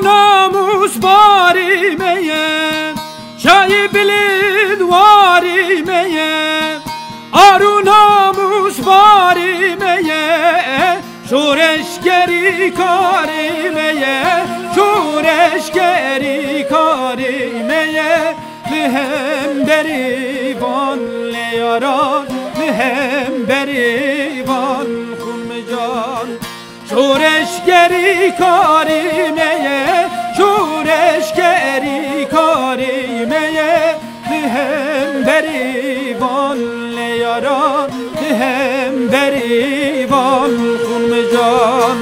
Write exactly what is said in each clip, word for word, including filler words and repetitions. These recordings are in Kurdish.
Namus barî me ye, şayî bilind warî me ye. Ar û namus barî me ye, şoreşgerî karî me ye, şoreşgerî karî me ye. Li hemberî van lêyaran, li hemberî van xûnmican. Şoreşgerî karî me ye, şoreşgerî karî me ye. Li hemberî van lêyaran, li hemberî van xûnmican.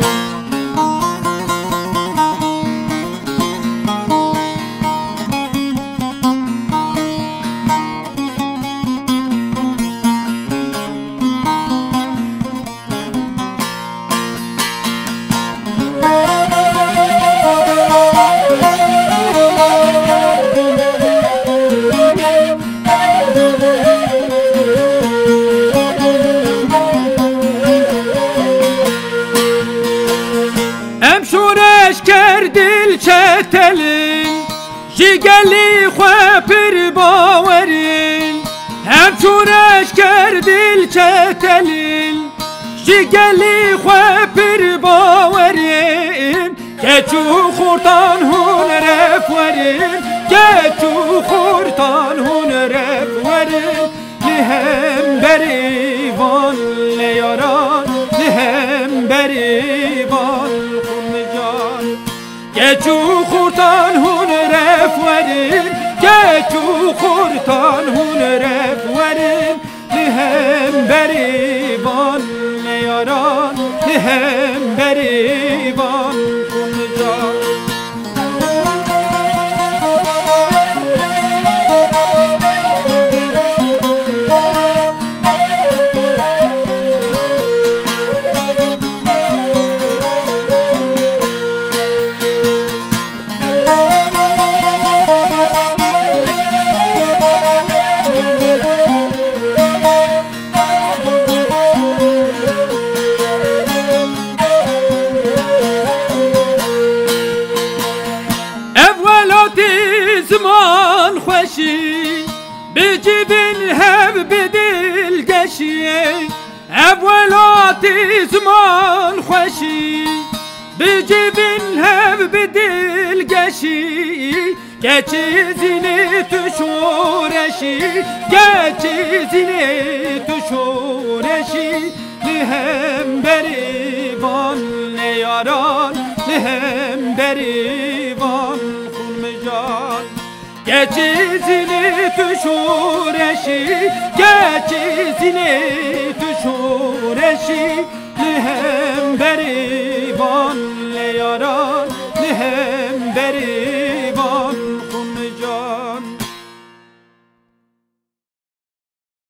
Em şoreşger dil çetelin, ji gelî xwe pir bawerin. Em şoreşger dil çetelin, ji gelî xwe pir bawerin. Keç û xortan hûn ref werin, keç û xortan hûn ref werin. Li hemberî van lêyaran, li hemberî van xûnmican. Keç û xortan hûn ref werin, keç û xortan hûn ref werin. Li hemberî van lêyaran, li hemberî van xûnmican. Ev welatî ziman xweşî, bi civîn hev bi dilgeşî. Ev welatî ziman xweşî, bi civîn hev bi dilgeşî. Keçî zînê tu şoreşî, keçî zînê tu şoreşî. Li hemberî van lêyaran, li hemberî van xûnmijan. Keçî zînê tu şoreşî, keçî zînê tu şoreşî. Li hemberî van lêyaran, li hemberî